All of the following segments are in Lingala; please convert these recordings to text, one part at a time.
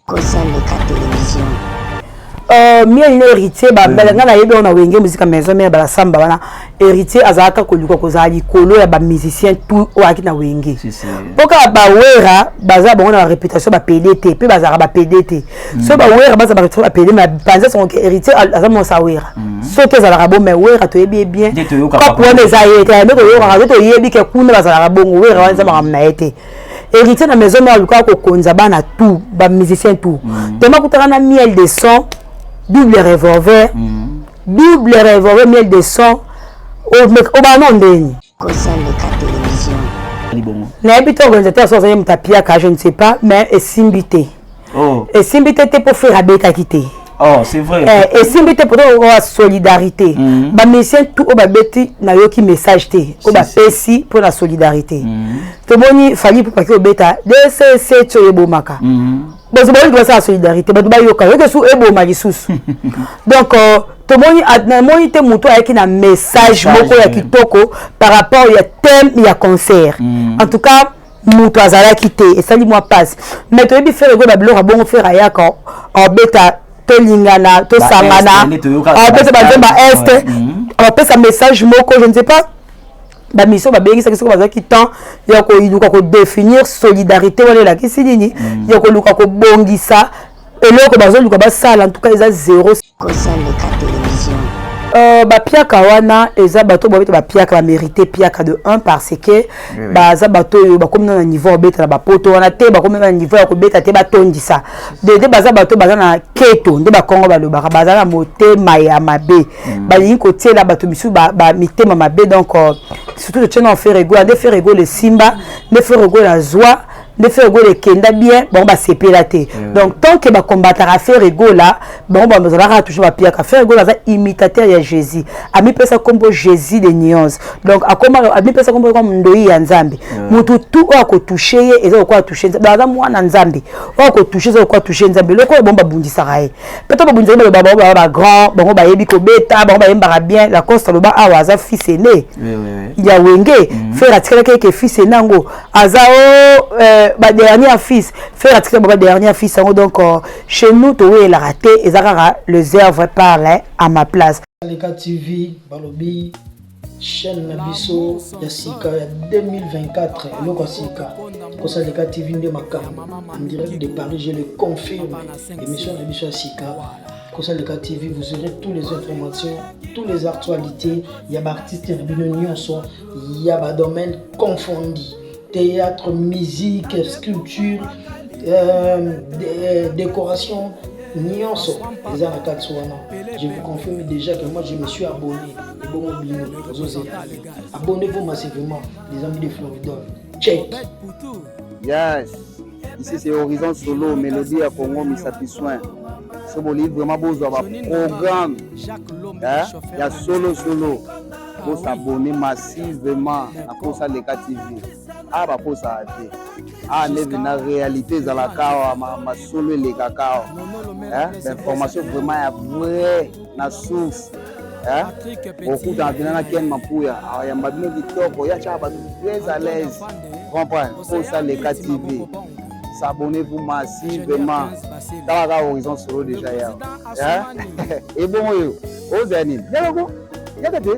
Kosa leka television. Miel na Héritier babala nga nayebi wana Wenge Musica Maison Mère, balasamba wana. Héritier azalaka koluka kozala likolo ya bamusicien tout oyo ayaki na Wenge, mpo kaka bawera baza bango na baréputation bapede te, mpe bazalaka bapede te. So bawera baza baréputation bapede, mais panza songo ke Héritier aza mosa wera. Soki ezalaka bo, mais wera toyebi ye bien. Kope wana eza ye te, nde toyokaka te, toyebi ke kuna bazalaka bongo. Wera wana eza makambo na ye te. Héritier na Maison Mère alukaka kokonza bana tout, bamusicien tout. Toma kutaka na Miel de Son, double revolver, double revolver, Miel de Son obana ndeni. Kosa leka télévision. Nayebi te organisateur so azali moto apiaka, je ne sais pas, mais esimbi te. Esimbi te te mpo Ferre abetaki te. Oh, c'est vrai. Eh, esimbi te poto oyo solidarité. Bamusicien tout oyo babeti, nayoki message te oyo bapesi mpo na solidarité. Tomoni Fally mpo paki obeta dcc ti oyo ebomaka bozo bayoki basala solidarité, bato bayoka yoki su eboma lisusu. Donc tomoni, namoni te moto ayaki na message moko ya kitoko par rapport ya thème ya concert. En tout cas moto azalaki te, esali mwa mpasi, mais toyebi Ferre Gola, babiloko bongo. Ferre ayaka obeta tolingana, tosangana, abeta banzemba este, apesa message moko, je ne sais pas. Bamission babengisaki soki bazwaki temps ya koluka kodéfinir solidarité wana elakisi nini, ya koluka kobongisa eloko bazoluka basala. En tout cas eza zéro. Kosa leka télévision. Bapiaka wana eza bato babeta bapiaka, bamérite piaka de 1 parce que baza bato oyo bakomi na niveau ya kobeta na bapoto wana te, bakomi na niveau ya kobeta te, batondisa de nde baza bato baza na keto nde bakongo balobaka baza na motema ya mabe, balingi kotiela bato misusu mitema mabe. Donc surtout totie na Ferre Gola nde Ferre Gola esimba, nde Ferre Gola azwa, nde Ferre Gola ekenda bien, bango basepela te. Donc tant que bakombataka Ferre Gola, bango bazalaka toujours bapiaka. Ferre Gola aza imitateur ya Jésus, amipesa nkombo Jésus de nuance. Donc akoma amipesa nkombo comme ndoi ya Nzambe. Motu tu oyo akotouche ye eza lokola touche Nzambe. Aza mwana Nzambe, oyo akotouche eza lokola touche Nzambe. Eloko oyo bango babundisaka ye mpe to babundisaka, baloba bango baa bagrand, bango bayebi kobeta, bango bayembaka bien. Lacoste aloba awa aza fils aîné ya Wenge. Ferre atikalaki eke fils aîné yango aza o badernier fils. Ferre atikali bango badernier fils yango. Donc chez nous toyelaka te, eza kaka les œuvres parlent à ma place. Leka TV, balobi chaîne na biso ya sika ya 2024, eloko ya sika, Kosaleka TV nde makambo. En direct de Paris, je le confirme, émission na biso ya sika Kosaleka TV, vous aurez toutes les informations, toutes les actualités ya baartiste na bino nyonso ya badomaine confondi: théâtre, musique, sculpture, décoration, nyonso eza na kati wana. Je vous confirme déjà que moi je me suis abonné. Ebongo bino ozozela? Abonnez-vous massivement, les amis de Floridol, check. Yes, ici c'est Horizon Solo, Mélodie ya Congo, Misapi Soin. So bolingi vraiment bozwa baprogramme ya solo solo, bosabone massivement na Kosa Leka TV. Awa bakosaka te, awa nde na réalité ezalaka awa, masolo elekaka awa, bainformation vraiment ya vrai na source. Okutana mpena na Ken Mapuya, ayamba bino kitoko, ya tiaka bato très à l'aise, comprendre. Kosa Leka TV, s'abonnez-vous massivement. Tala kaka Horizon Solo déjà yawa ebongo oyo ozala nini yakako yaka te.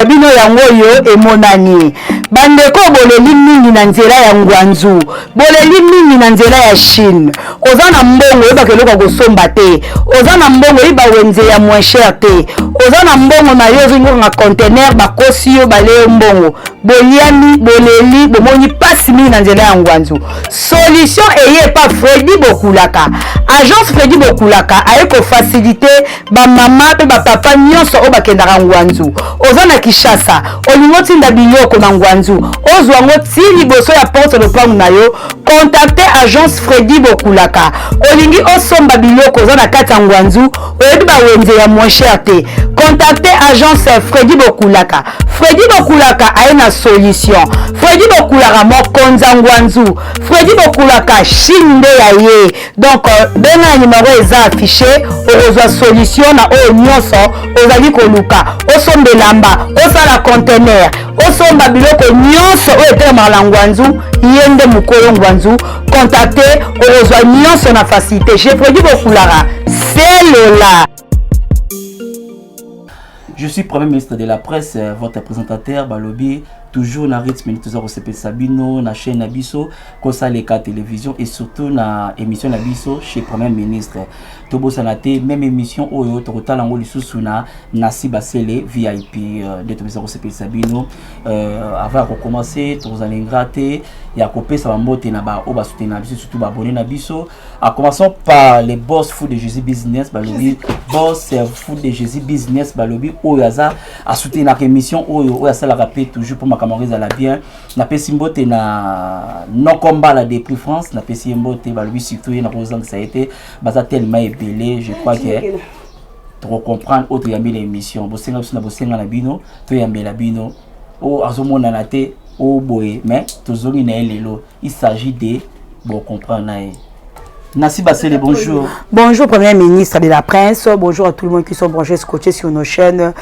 Bino yango oyo emonani, bandeko, boleli mingi na nzela ya Ngwanzu, boleli mingi na nzela ya Chine. Oza na mbongo, oyebaka eloko ya kosomba te. Oza na mbongo, oyeba wenze ya moins cher te. Oza na mbongo na yo, ozolingi okanga conteneur, bakosi yo, bale yo mbongo, boliami, boleli, bomoni mpasi mingi na nzela ya Ngwanzu. Solution eye epa Fredi Bokulaka. Agence Fredi Bokulaka aye kofacilite bamama mpe bapapa nyonso oyo bakendaka Ngwanzu. Oza na Kinshasa, olingi otinda biloko na Ngwanzu, ozwa yango ti liboso ya porte lopango na yo, contacte agence Fredi Bokulaka. Olingi osomba biloko, oza na kati ya Ngwanzu, oyebi bawenze ya moins cher te, contacte agence Fredi Bokulaka. Fredi Bokulaka aye na solution. Fredi Bokulaka mokonzi ya Ngwanzu. Fredi Bokulaka Chine nde ya ye. Donc benga na numero eza affiché, okozwa solution na oyo nyonso ozali koluka. Osomba elamba, osala conteneur, osomba biloko nyonso oyo etelemaka na Ngwanzu, ye nde mokolo Ngwanzu. Contacte, okozwa nyonso na facilité. Chez Fredi Bokulaka, selola. Je suis Premier ministre de la presse, votre présentateur Balobi, toujours na rythme toza kosepelisa bino na chaîne na biso Kosaleka Télévision et surtout na émission na biso chez Premier ministre. Tobosana te, même émission oyo tokotala yango lisusu na Nasi Basele VIP, nde tobisa kosepelisa bino. Avant ya kocommence, tokozala ingrat te ya kopesa bambote na baoyo basoutenir na biso, surtout baabonné na biso. En commençant par les boss fou de Jésus Business, balobi boss fou de Jésus Business, balobi oyo aza asoutenir émission oyo, oyo asalaka pe toujours pour makambo ezala bien. Napesi mbote na Nokombala depuis France, napesi mbote, balobi surtout ye na kozangisa ye te, baza tellement ebele, je crois que tokocomprendre oyo toyambi na émission. Bosenga biso na bosenga na bino, toyambela bino oyo azomonana te oyo boye, mais tozongi na ye lelo. Il s'agit de bocomprendre na ye. Nancy Bassele, bonjour. Bonjour, Premier ministre de la Presse. Bonjour à tout le monde qui sont branchés, scotchés sur nos chaînes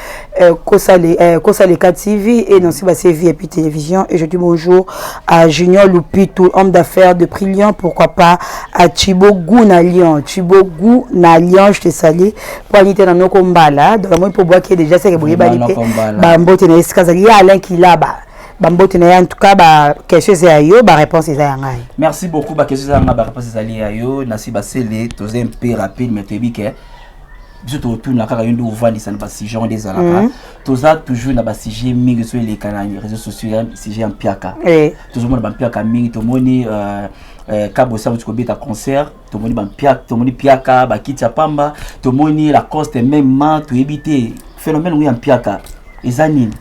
Kosaleka TV et Nancy Bassele VIP Télévision. Et je dis bonjour à Junior Lupitou, homme d'affaires de Lyon. Pourquoi pas à Thibaut Gouna Lyon. Thibaut Gouna Lyon, je te salue. Pour aller dans nos combats là. Donc, moi, pour boire qui est déjà, c'est que vous avez Bambote na Eskazali. Il y a Alain qui là-bas. Bambote na ye, en tout cas baquestion eza ya yo, baréponse eza ya ngai. Merci beaucoup. Baquestion eza yanga, baréponse ezali ya yo. Nasi Basele, toza un peu rapide, mais toyebi ke biso totuna kaka yo nde ovandisa na basujet ngo nde ezalaka. Toza toujours na basujet mingi so eleka na réseaux sociaux ya sujet ya mpiaka. Tozomona bampiaka mingi, tomoni Kabosa auti kobeta concert, tomoni bampiaka, tomoni piaka bakiti ya pamba, tomoni Lacoste même. Toyebi te phénomène ngo ya mpiaka eza nini.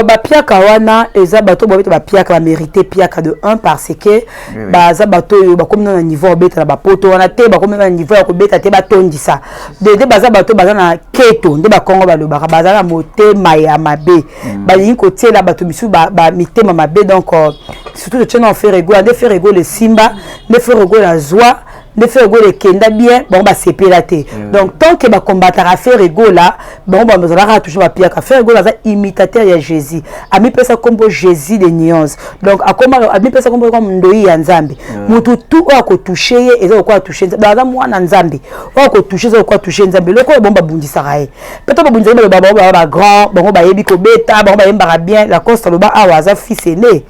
Bapiaka wana eza bato babeta bapiaka, bamérité piaka de 1 parce que baza bato oyo bakomi na niveau ya kobeta na bapoto wana te, bakomi na niveau ya kobeta te batondisa. De nde baza bato baza na keto, nde bakongo balobaka baza na motema ya mabe, balingi kotiela bato misusu mitema mabe. Donc surtout totie na Ferre Gola, nde Ferre Gola esimba, nde Ferre Gola azwa, nde Ferre Gola ekenda bien, bango basepela te. Donc tant que bakombataka Ferre Gola, bango bazalaka toujours bapiaka. Ferre Gola aza imitateur ya Jésus, amipesa nkombo Jésus de nuance. Donc akoma amipesa nkombo comme ndoi ya Nzambe. Motu tu oyo akotouche ye eza lokola touche Nzambe. Aza mwana Nzambe, oyo akotouche eza lokola touche Nzambe. Eloko oyo bango babundisaka ye mpe to babundisaka, baloba bango baa bagrand, bango bayebi kobeta, bango bayembaka bien. Lacoste aloba awa aza fils aîné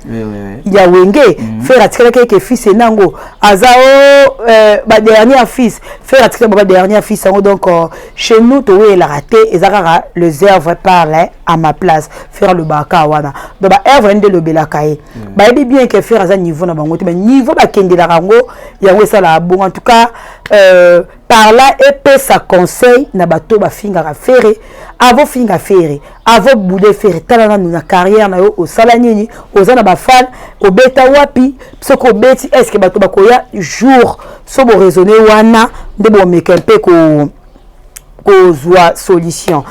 ya Wenge. Ferre atikalaki eke fils aîné yango aza o badernier fils. Ferre atikali ba badernier fils yango. Donc chez nous toyelaka te, eza kaka les œuvres parle à ma place. Ferre alobaka wana, donc baœuvre nde elobelaka ye. Bayebi bien ke Ferre aza niveau na bango te, mais niveau bakendelaka yango, yango esalaka bongo. En tout cas, par là epesa conseil na bato bafingaka Ferre. Avo finga Ferre, avo bude Ferre, tala nanu na carrière na yo, osala nini, oza na bafan, obeta wapi? Soki obeti, est-ce bato bakoya? Jour so boraisonne wana nde bomeka mpe kozwa solution.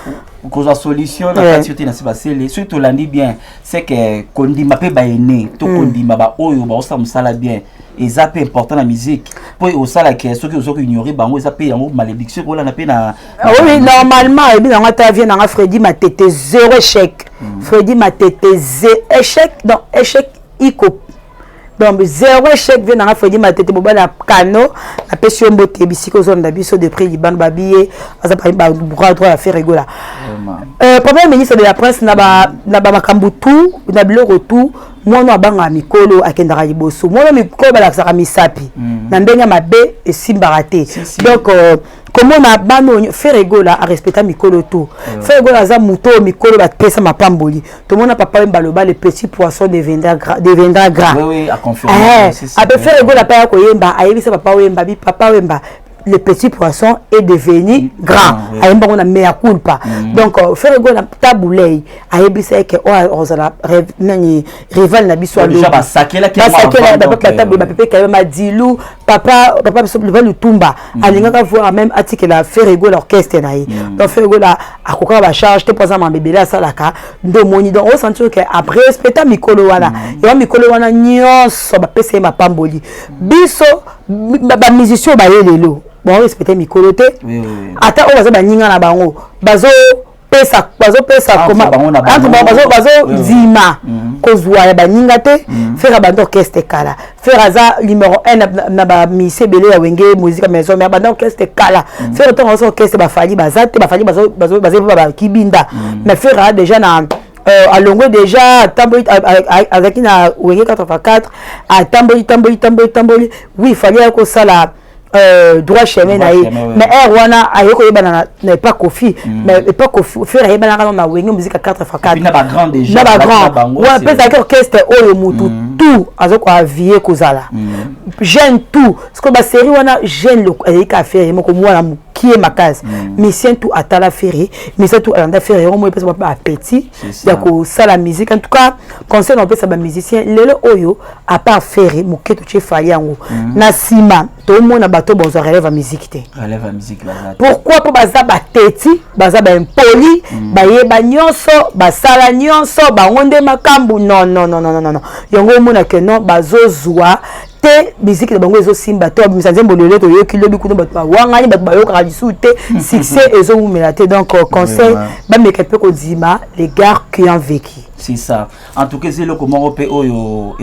Kozwa solution na kati yo te. Na se basele, soki tolandi bien, c'est que kondima mpe baene to kondima baoyo baosala mosala bien eza mpe important na musique, mpo osalaka soki ozoki ignore bango, eza mpe yango malédiction ekolanda mpe na Oui, normalement ebi nango ata vie nanga Fredi Matete, zéro échec. Fredi Matete échec, donc échec iko, donc zéro échec. Vie nanga Fredi Matete, mobali ya kano, napesi yo mbote bisika ozolanda biso depuis libano. Babiye aza bras droit ya Ferre Gola, premier ministre de la presse. Na bamakambo tu, na biloko tu, mwana abangaka mikolo akendaka liboso. Mwana mikolo balakisaka misapi na ndenge mabe, esimbaka te. Donc komona bana oyo, Ferre Gola arespecta mikolo to. Ferre Gola aza moto oyo mikolo bapesa mapamboli. Tomona papa oyo baloba le petit poisson deviendra grand. Ape Ferre Gola mpe aya koyemba, ayebisa papa Wemba bi papa Wemba, le petit poisson est devenu grand. Ayemba ngo na mea culpa. Donc Ferre Gola tabulei ayebisa eke oyo ozala nani, rival na biso. Basakelaki. Bapepe Kayeba, Madilu. Papa, papa biso Papa Lutumba alingaka voir même atikela Ferre Gola orchestre na ye. Donc Ferre Gola akokaka bacharge te mpo aza mambe ebele asalaka. Nde omoni, donc osentir ke arespecta mikolo wana. Yango mikolo wana nyonso bapesa ye mapamboli. Biso bamusicien baye lelo, barespecte mikolo te. Ata oyo baza baninga na bango, bazopesa, bazopesa bazondima kozwa ya baninga te. Ferre abanda orchestre kala. Ferre aza numéro 1 na bamusicien ebele ya Wenge Musica Maison, mais abanda orchestre kala. Ferre, ntongo aza orchestre, baFally baza te. BaFally baza mpe bakibinda, mais Ferre aza déjà na alongwe déjà, atamboli, azalaki na Wenge 4x4, atamboli, tamboli, tamboli, tamboli. Oui, Fally aya kosala droit chemin na ye, mais heure wana aye koyebana na epa Koffi. Mais epa Koffi, Ferre ayebanaka na Wenge Musica 4x4 na bagrand. Na bagrand wana mpe ezalaki orchestre oyo motu tout aza koavie kozala jeune tout, parce que basérie wana jeune ezalaki ka Ferre moko, mwana mokie makasi. Musicien tout atala Ferre, musicien tout alanda Ferre. Yango moi epesa ba appétit ya kosala musique. En tout cas, conseil na opesa bamusicien lelo oyo, à part Ferre moke, totie Fally yango na nsima, tomona bato bozwa relève ya musique te. Relève ya musique baza. Pourquoi? Mpo baza bateti, baza baimpoli, bayeba nyonso, basala nyonso, bango nde makambo. Non, non, non, non, non, non. Yango omona ke non, bazozwa te, musique na bango ezosimba te. Babimisa nzembo lelo, toyoki, lobi kuna bato bawangani, bato bayokaka lisusu te, succès ezowumela te. Donc conseil, bameka mpe kondima les gars qui ont vécu. C'est ça. En tout cas, eza eloko moko mpe oyo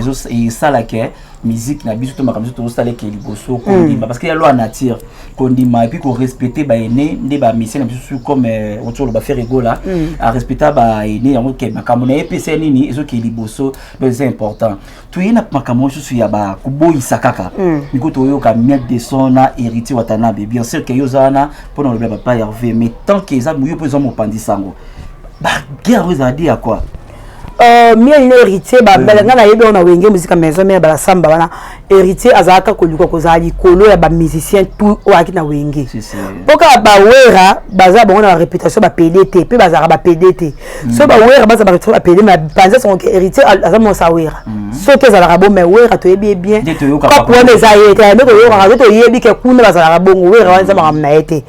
esalaka musique na biso to makambo biso tozosala eke liboso, kondima, parce que ya loi nature, kondima et puis korespecte baene. Nde bamusicien na biso comme oti oloba, Ferre Gola arespecta baene. Yango ke makambo na ye epesa nini, ezokee liboso. Donc eza important. Toye na makambo mosusu ya bakoboyisa kaka miko. Toyoka Miel de Son na Héritier Watanabe. Bien sûr ke yo oza wana mpona olobela papa Hervé, mais tant ke eza yo mpo eza mopanzi sango, baguerre oyo ezala di ya quoi? Miel na Héritier, nga nayebi oyo na Wenge Musica Maison Mère, balasamba wana. Héritier azalaka koluka kozala likolo ya bamusicien tout oyo ayaki na Wenge, mpo kaka bawera baza bango na baréputation bapede te, mpe bazalaka bapede te. So bawera baza baréputation bapede, mais panza songo ke Héritier aza mosa Wera. Soki ezalaka bo, mais Wera toyebi ye bien, kope wana eza ye te. Nde toyokaka te, toyebi ke kuna bazalaka bongo. Wera wana eza makambo na ye te.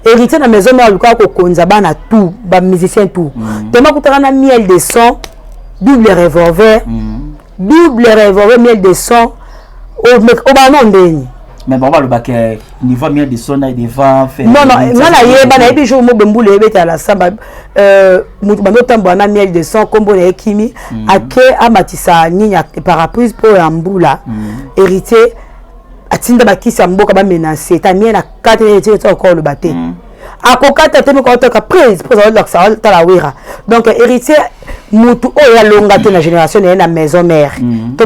Héritier na Maison Mère alukaka kokonza bana tout, bamusicien tout. Tema kutaka na Miel de Son, double revolver, double revolver, Miel de Son obana ndeni. Mais bango balobaka niveau Miel de Son na devant. Non, non, nga nayeba, nayebi jour mo bembulu eyebetala la samba, moto bando otambola na Miel de Son, nkombo na ye Kimi, ake amatisa nini, paraprise mpo ya mbula. Héritier atinda bakisi ya mboka, bamenace ta Miel na kati. Héritier eti oloba te, akokata te, moko aotoka prise mpo azalakisa tala Wera. Donc Héritier, mutu oyo alonga te na génération na ye na Maison Mère, to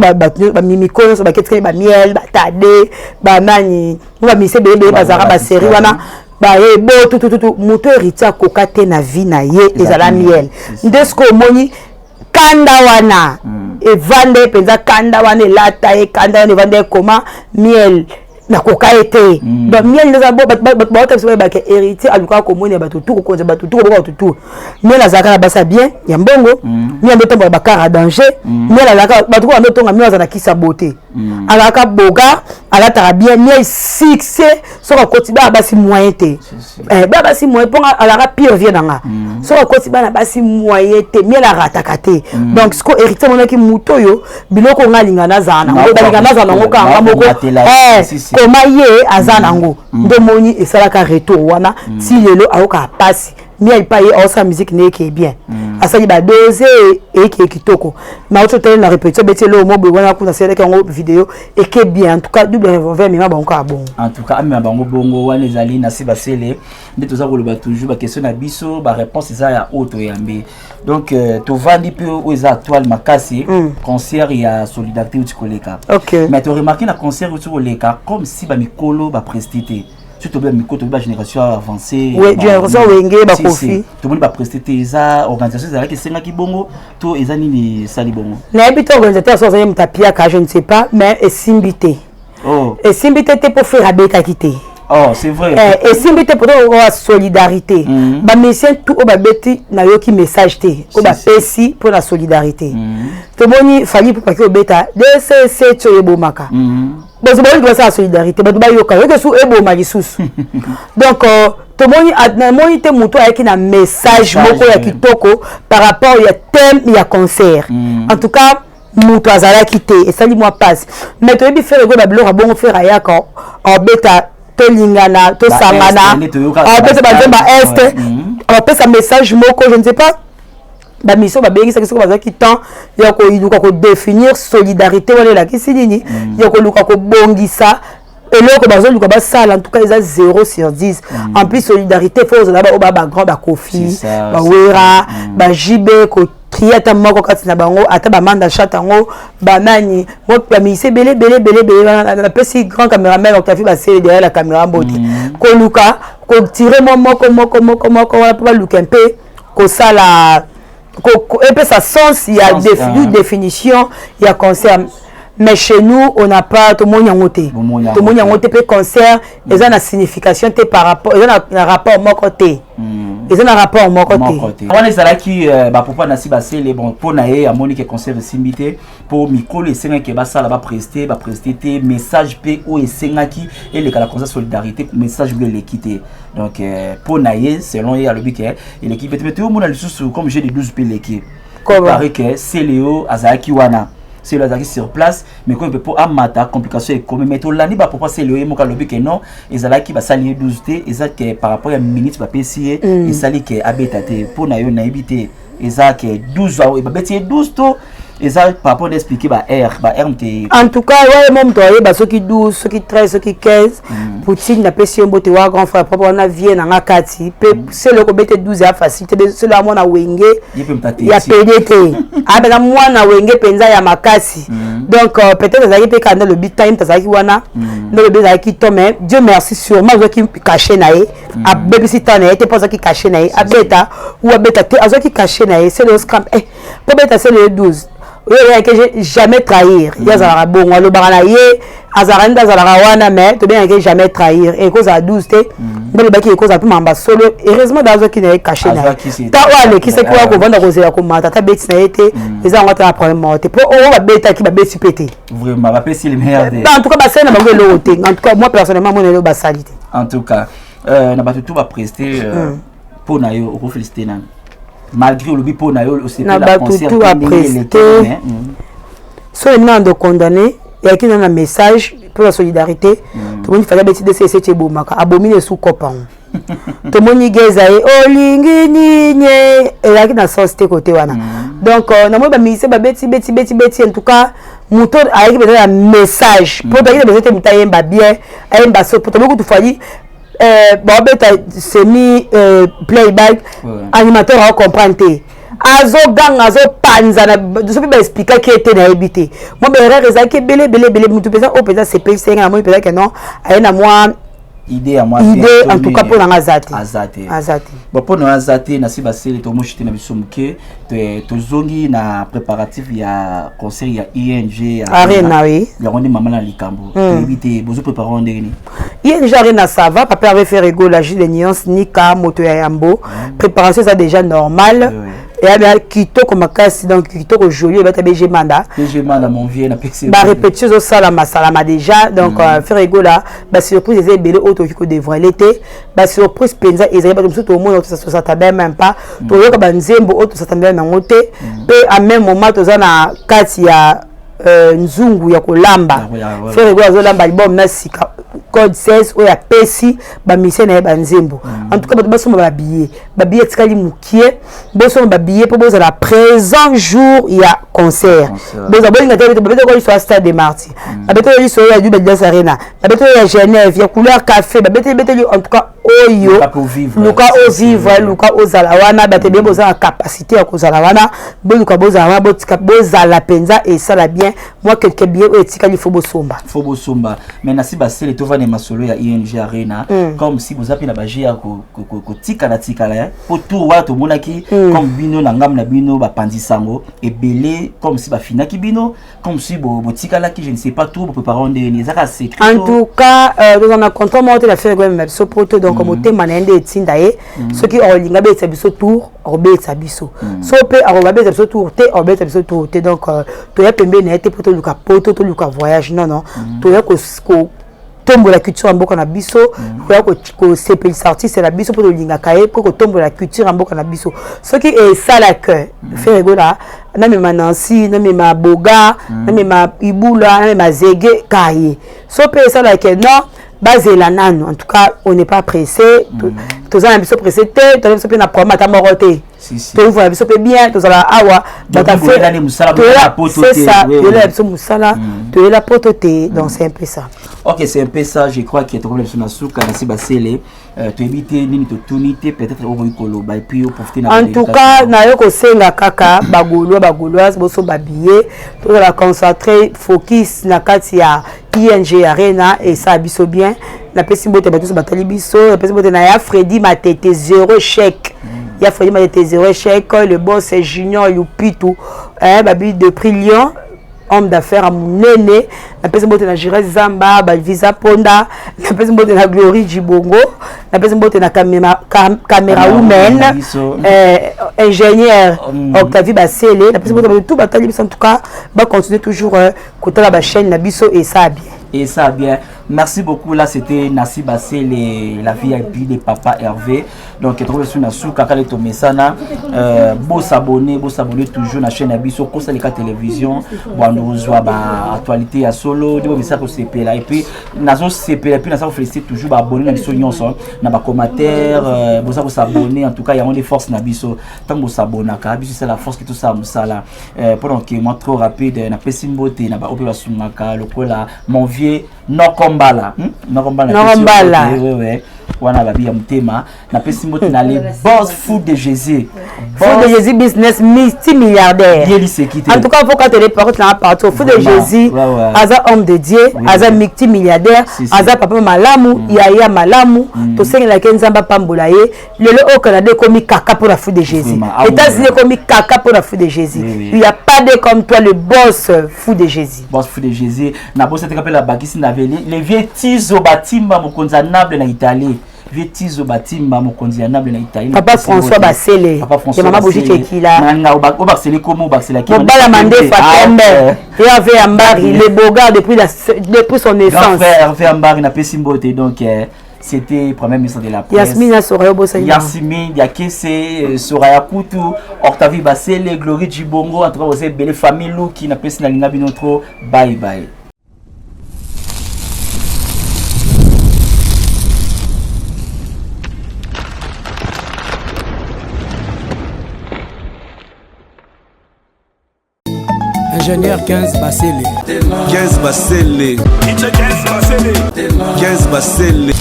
bamimiko nyonso baketikali, bamiel, batade, banani, mo bamise ebele bazalaka basérie wana, baye bo tutututu. Moto Héritier akoka te na vie na ye ezala Miel. Nde soki omoni kanda wana evanda ye mpenza, kanda wana elata ye, kanda wana evanda ekoma Miel nakoka ye te. Donc Miel nde bato baota biso, bayebaka Héritier alukaka komona bato tu, kokonza bato tu, koboka bato tu. Miel azalaka na basa bien ya mbongo, Miel nde otambola bacar ya danger. Miel azalaka bato ko bando otonga. Miel aza na kisa beauté, azalaka bogar, alataka bien. Miel succès, soki akoti bana basi moyen te, bana basi moyen, mponga azalaka pire vie na nga. Soki akoti bana basi moyen te, Miel arataka te. Donc siko Héritier amonaki motu oyo, biloko nga alinga nazala nango, balinga nazala nango kaka nga moko, koma ye aza nango. Nde omoni esalaka retour wana ti lelo ayokaka mpasi. Miel mpa ye aosala musique ne eke bien, asali badose eke kitoko. Mais auti otali na répétition, beti eloko mo boye wana kuna, asalaki yango video eke bien. En tout cas, double revolver amema bango kaka bongo. En tout cas, amema bango bongo. Wana ezali na se basele nde toza koloba toujours baquestion na biso, baréponse eza ya oyo toyambi. Donc tovandi mpe oyo eza atoile makasi, concert ya solidarité uti koleka. Mais toremarke na concert uti koleka, comme si bamikolo bapreste te. Surtout tobi bamikolo, tobi bagénération avancée. Génération Wenge, baKoffi. Tomoni bapreste te. Eza organisation ezalaki esengaki bongo to eza nini esali bongo? Nayebi te organisateur so azali moto apiaka, je ne sais pas, mais esimbi te. Esimbi te te mpo Ferre abetaki te. Oh, c'est vrai. Eh, esimbi te poto oyo solidarité. Bamusicien tout oyo babeti, nayoki message te oyo bapesi mpo na solidarité. Tomoni Fally mpo paki obeta dcc ti oyo ebomaka. Bolingi basala solidarité, bato bayoka yoke su eboma lisusu. Donc tomoni, namoni te moto ayaki na message moko ya kitoko par rapport ya thème ya concert. En tout cas, moto azalaki te, esali mwa mpasi. Mais toyebi Ferre Gola, babiloko bongo. Ferre ayaka, obeta tolingana, tosangana, abeta banzemba este, apesa message moko. Je ne sais pas bamission babengisaki, soki bazwaki temps ya koluka kodéfinir solidarité wana elakisi nini, ya koluka kobongisa eloko bazoluka basala. En tout cas, eza 0 sur 10. En plus, solidarité, faut ozala baoyo baa bagrand, baKoffi, baWerra, baJB, kotrie ata moko kati na bango, ata bamanda chat yango, banani, bamise ebele ebele ebele ebele. Napesi grand caméraman Octavie Basele derrière la caméra mbote. Koluka kotire mo moko moko moko moko wana mpo baluka mpe kosala epesa sens ya définition ya concert. Mais chez nous, on n'a pas, tomoni yango te, tomoni yango te. Mpe concert eza na signification te par rapport, eza na rapport moko te, eza na rapport moko te. Wana ezalaki bapropos na si basele. Bon, mpo na ye, amoni ke concert esimbi te mpo mikolo esengaki basala, bapreste, bapreste te. Message mpe oyo esengaki eleka na concert solidarité, message oyo eleki te. Donc mpo na ye, selon ye, alobi ke eleki mpe te. Mais toyomona lisusu comme jeu de 12 mpe eleki. Paraît ke Celeo azalaki wana, Celeo azalaki sur place, mais komi mpe mpo amata, complication ekomi. Mais tolandi bapropos Celeo, ye moko alobi ke non, ezalaki basali ye 12 te, eza ke par rapport ya minute bapesi ye, esali ke abeta te. Mpo na yo, nayebi te, eza ke 12 babeti ye 12 to eza par rapport na expliquer ba r ba r te? En tout cas, waye mo moto ayeba soki 12, soki 13, soki 15. Poutine, napesi yo mbote wa grand frère propre wana, vie nanga kati mpe. Selo okobete 12 ya facile te. Selo ya mwana Wenge ya pede te, apenza mwana Wenge mpenza ya makasi. Donc peut-être azalaki mpe kanda, lobi time azalaki wana nde lobi ezalaki to. Mais Dieu merci, sûrement azwaki cachet na ye, abebisi temps na ye te mpo azwaki cachet na ye. Abeta ou abeta te, azwaki cachet na ye. Selo scramp mpo beta selo ye 12 oyo oyaki jamais trahir. Ye azalaka bongo, alobaka na ye, azalaka nde azalaka wana. Mais tobengaki jamais trahir, ekozala 12 te nde alobaki, ekozala mpe mamba solo. Heureusement da azwaki na ye cachet na ye. Ta oyo alekisaki oyo akovanda kozela komata, ata beti na ye te, eza yango ata na problème moko te, mpo oyo babetaki, babeti mpe te. Vraiment, bapesi le meilleur. En tout cas, basali na bango eloko te. En tout cas, moi personnellement, mona eloko basali te. En tout cas, na bato tout bapreste, mpo na yo, okofélicité nani, malgré olobi mpo na yo? Na bato tout bapreste, so elingi na ndo condamné, eyaki na message mpo na solidarité. Tomoni Fally abeti dc eseti, ebomaka, abomi na esu kopango. Tomoni geza ye olingi nini, ezalaki na sens te kote wana. Donc namoni bamusicien babeti beti beti beti. En tout cas, moto ayaki mpenza na message mpo toyaki na besoin te moto ayemba bien, ayemba so. Po tomoni kutu Fally baobeta semi playback, animateur aocomprendre te, azoganga, azopanza. Soki baexplikaki ye te, nayebi te. Mwa baerreur ezalaki ebele ebele ebele. Motu mpenza oyo mpenza sepelisi nga, namoni mpenza ke non, aye na mwa idée ya mwa idée. En tout cas, mpo nanga aza te. Aza te. Aza te. Bon, mpo na aza te, nasi basele tomoshi te na biso moke. Tozongi na préparatif ya concert ya ING. Arena, oui. Yango nde mama na likambo. Toyebi te bozo préparé ndenge nini. ING Arena, ça va. Papa avait fait rigola, Gilles Nuance Nika, moto ya yambo. Préparation eza déjà normale, eya kitoko makasi. Donc kitoko, joli, ebata BG Manda. BG Manda, mon vieux, na PC. Barépétition ezosalama salama déjà. Donc Ferre Gola, basurprise eza ebele oyo tokoki kodévoile te. Basurprise mpenza ezali, bato mosusu tomona, tosatanda même pas, toyoka banzembo oyo tosatanda yango te. Mpe à même moment, toza na kati ya nzungu ya kolamba. Ferre Gola azolamba album na sika Code 16 oyo apesi bamusicien na ye banzembo. En tout cas, bato basomba babillet, babillet etikali mokie. Bosomba babillet mpo bozala présent jour ya concert. Bozala, bolinga te, babetaka liso ya Stade de Martyr, babetaka liso ya Adidas Arena, babetaka ya Genève, ya Couleur Café, babeteli beteli. En tout cas, oyo luka ovivre, luka ozala wana. Bato ebele boza na capacité ya kozala wana, boluka bozala wana, botika bozala mpenza, esala bien. Mwa quelque billet oyo etikali, faut bosomba. Faut bosomba. Mais nasi basele, tovanda masolo ya ING Arena, comme si boza mpe na baje ya kotikala tikala po tour wana tomonaki comme bino na ngambo na bino bapanzi sango ebele, comme si bafinaki bino, comme si botikalaki, je ne sais pas, tour bopréparé ndenge nini, ezaka secret? En tout cas, toza na contrat moko te na Ferre Gola na biso poto. Donc Donc motema na ye nde etinda ye. Soki akolinga abetisa biso tour, akobetisa biso. So mpe akobabetisa biso tour te, akobetisa biso tour te. Donc toya pembeni na ye te mpo toluka poto, toluka voyage, non, non. Toya kotombola culture ya mboka na biso, koya kosepelisa artiste na biso mpo tolingaka ye, mpo kotombola culture ya mboka na biso. Soki esalaka Ferre Gola, namema Nancy, namema Boga, namema Ibula, namema Zege kaye. So mpe esalaka, non, bazela nanu. En tout cas, on n'est pas pressé. Toza na biso pressé te, toza biso mpe na problème ata moko te. Tovola biso mpe bien, tozala awa. C'est ça, toyela biso mosala, toyela poto te. Donc c'est un peu ça. Ok, c'est un peu ça. Je crois que tokomi biso na suka. Nasi Basele, toyebi te nini totuni te, peut-être okoki koloba et puis oprofite na. En tout cas, nayo kosenga kaka Bagaulois, Bagauloise, boso babillet, tozala concentré, focus na kati ya ING Arena. Esala biso bien. Napesi mbote bato nyonso batali biso. Napesi mbote na ya Fredi Matete, zéro échec, ya Fredi Matete, zéro échec, le boss Junior Lupitu, babi depuis Lyon, homme d'affaires ya monene. Napesi mbote na Jires Zamba, Bavisa Ponda. Napesi mbote na Glory Jibongo. Napesi mbote na caméra woman, ingénieur Octavie Basele. Napesi mbote bato tout batali biso. En tout cas, bacontinue toujours kotala bachaîne na biso, esa bien. Et ça bien. Merci beaucoup. Là, c'était Nassi Bassé, la VIP de Papa Hervé. Donc, trouve sur Nassou, Kakale Tomesana. Beau s'abonner toujours na chaîne na biso, Kosaleka Télévision. Bon, nous voit bah, actualité à solo, de ça pour CP là. Et puis, nazo CP, et puis, nazo féliciter toujours, bah, abonner na biso nyonso, na ba commentaire, bon, ça pour s'abonner. En tout cas, il y a des forces na biso. Tant que vous s'abonnez, biso c'est la force qui tout ça, musala. Pendant que moi, trop rapide, na pesi mbote, na ba ope basungaka, lokola mon vieux Nokombala. Nokombala. Nokombala. Oui. Wana babi ya motema. Napesi mbote na les boss fou de Jésus. Fou de Jésus, business multimilliardaire. Yeli sécurité. En tout cas, faut quand les paroles là partout. Fou de Jésus, aza homme de Dieu, aza multimilliardaire, aza papa malamu, yaya malamu, tosengelaki Nzambe apambola ye. Lelo au Canada ekomi kaka pour la fou de Jésus. États-Unis ekomi kaka pour la fou de Jésus. Il y a pas de comme toi, le boss fou de Jésus. Boss fou de Jésus. Na boss te kapela bakisi na veli le vieux Tizo Batimba, mokonzi ya Naples na Italie. Vieux Tizo Batimba, mokonzi ya Naples na Italie. Papa François Basele. Papa François. Ya mama Brigitte Ekila. Nanga obakiseli komo obakiselaki. Mobala Mandefa Tembe. Hervé Ambari, le beau gars depuis son naissance. Grand frère Hervé Ambari, napesi mbote. Donc c'était premier ministre de la presse. Yasmina Soraya Bosali. Yasmine Yakese, Soraya Kutu, Octavie Basele, Glory Djibongo, en tout cas, vous avez belle famille Lou qui n'a pas na bino trop. Bye bye. Ingénieur 15 Basele. 15 Basele. 15 Basele. 15 Basele.